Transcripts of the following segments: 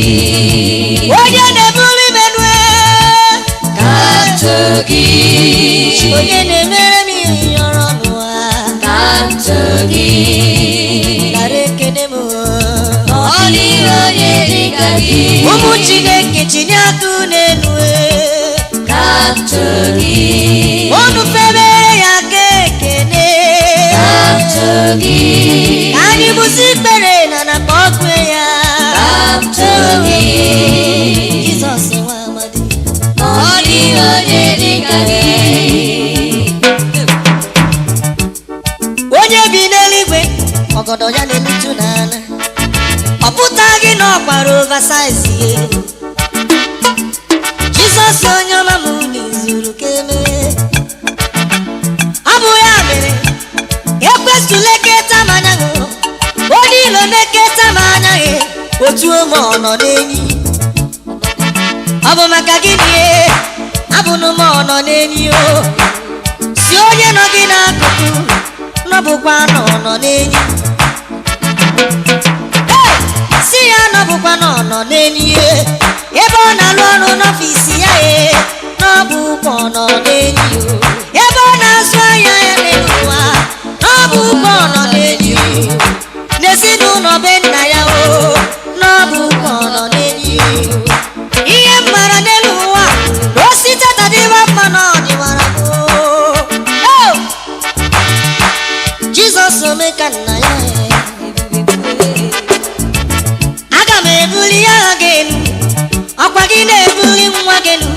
gị. Onye na-ebuli m elu, Ka m too gị. onye na-emere m ihe ọrụ n'ụwa, Ka m too gị. Nara ekene m. Ọ dịghị onye dị ka gị. Ụmụ Chineke, tinye aka n'elu. Ka m too gị. Unu febere ya aka ekene. Ka m too gị. Ka anyị bụzi ikpere na na kpọkwe ya. Ka m too gị. Jizọs nwa amadi. Ọ dịghị onye dị ka gị. Onye bi n'eluigwe, ọgọdọ ya na-elutu n'ala, ọ pụtaghị na ọkwara oversize ye. Jizọs onye ọma m n'izuru ka emee. Ọ bụ ya mere ekwesịla eketa m anya gị, onye ilo na-eketa m anya gị, otu ome ọ nọ n'enyi. Ọ bụ maka gịnị? Abụnụ m ọ nọ n'enyi. O si onye nọ gị n'akụkụ nọbụkwa nọ nọ n'enyi. Hey! Si ya nọbụkwa nọ nọ n'enyi e. Ebe ọ na-alụ ọrụ n'ọfịs ya, e n'ọbụkwa ọ nọ n'enyi o. Ebe ọ na-azụ ahịa ya n'elu ụwa, n'ọbụkwa ọ nọ n'enyi o. N'ezinụlọ be nna ya o, n'ọbụkwa ọ nọ n'enyi o. Ihe m mara n'elu ụwa na osi tata dịwa mma na ọ dịwara m o. Oh! Jizọs ome ka nna ya, aga m ebuli ya gị elu. Ọkwa gị na-ebuli nwa gị elu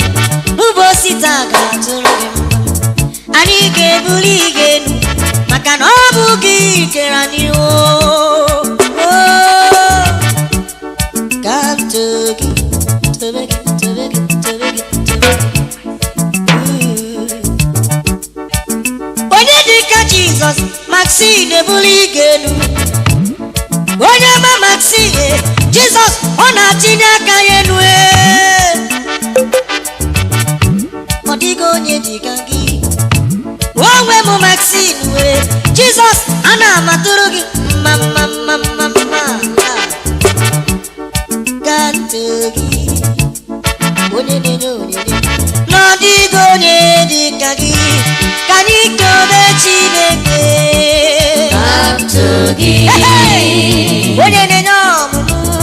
ụbọchị taa ga-atụrụ gị mma. Anyị ga-ebuli gị elu maka na ọ bụ gị kere anyị o. O. Ka m too gị, tobe gị, tobe gị, tobe gị, tobe gị. Ooh. Onye dịka Jizọs, Maxine ebuli gị elu. Onye ma Maxine, Jizọs ọ na-atinye aka ya elu ee. Ọ dịghị onye dịka gị. Onwe m Maxine wee Jizọs a na-amatụrụ gị mma mma mma mma mma. Ka ntị gị, onye na-enye onyinye, na ọ dịghị onye dịka gị. Ka anyị tobe Chineke. Ka m too gị. Hey! Onye na-enye ọmụmụ.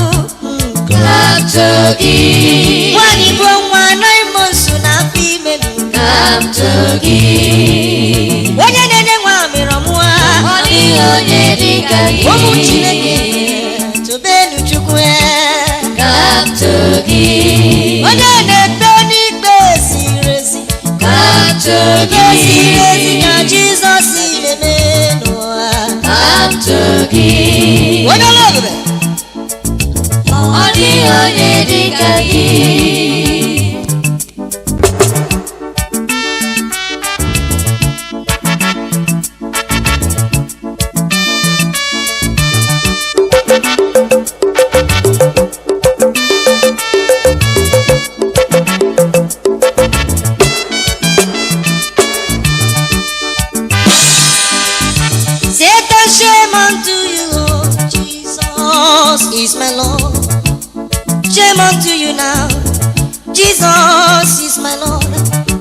Ka m too gị. Nwaanyị bụ nwa 9 months na afọ ime nụ. Ka m too gị. Onye na-enye nwa mere ọmụwa. Ọ dịghị onye dị ka gị. Ụmụ Chineke, tobenu Chukwu. Ka m too gị. Onye na-ekpe n'ikpe ziri ezi. Ka m too Ikpe gị. ziri ezi ka Jizọs na-eme n'ụwa. Ka m too gị. Onye ọrụ ebube. Ọ dịghị onye dị ka gị. Satan, shame unto you, oh, Jesus is my Lord. Shame unto you now, Jesus is my Lord.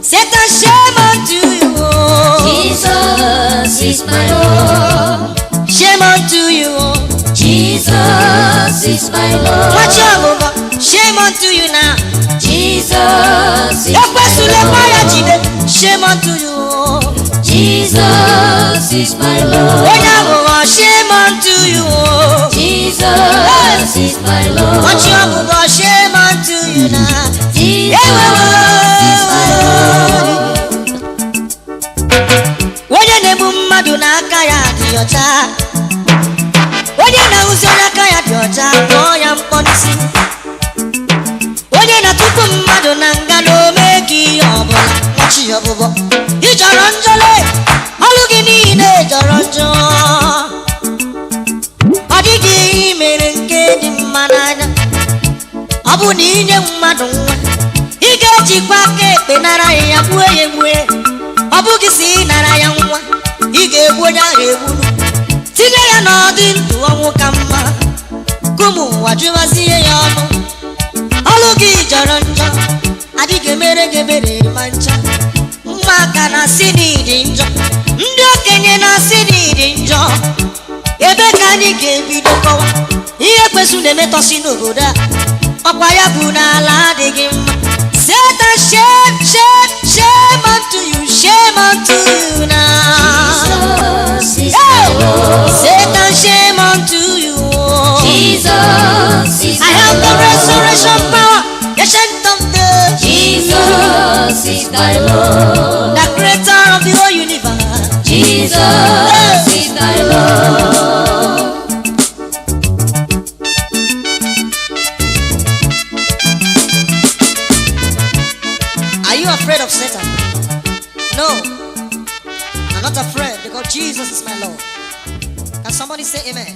Satan, shame unto you, oh. Jesus is my Lord. Shame unto you, oh. Jesus is my Lord. Watch your move, shame unto you now. Jesus is my Ekwesịla ya Lord. jide, shame unto you, oh. Jesus is my Lord. Onye aghụghọ, shame unto you, oh. Jesus is my Lord. Watch your move, shame unto you now. Jesus is my Lord. Onye na-egbu mmadụ n'aka ya dị ọcha, onye na-ahụzi onye aka ya dị ọcha tụọ ya mkpọ n'isi, onye na-atụpụ mmadụ na nga na ome gị ihe ọbụla nwachi ọbụbọ, ị jọrọ njọle, ọlụ gị niile jọrọ njọ. Ọ dịghị ihe i mere nke dị mma n'anya. Ọ bụ na inye mmadụ nwa, ị ga-ejikwa aka ekpe nara ya, gbuo ya egbue. Ọ bụghị si ị nara ya nwa, ị ga-egbu onye ahụ egburu, tinye ya n'ọdị ndụ ọnwụ ka mma. Kụmụ ụwa jụwazie ya ọnụ. Emere gị ebere ma ncha. Ụmụaka na-asị na ịdị njọ, ndị okenye na-asị na ịdị njọ. Ebe ka anyị ga-ebido kọwa ihe kwesịrị na-emetọsi n'obodo a? Ọkwa ya bụ na ala adịghị mma. Satan, shame, shame, shame unto you, shame unto you now. Jesus is Hey! my Lord. Satan, shame unto you. Jesus is I my have the Lord. resurrection power, ancient of days, Jesus is my Lord. the creator of the whole universe. Jesus is my Lord. Are you afraid of Satan? No, I'm not afraid because Jesus is my Lord. Can somebody say amen?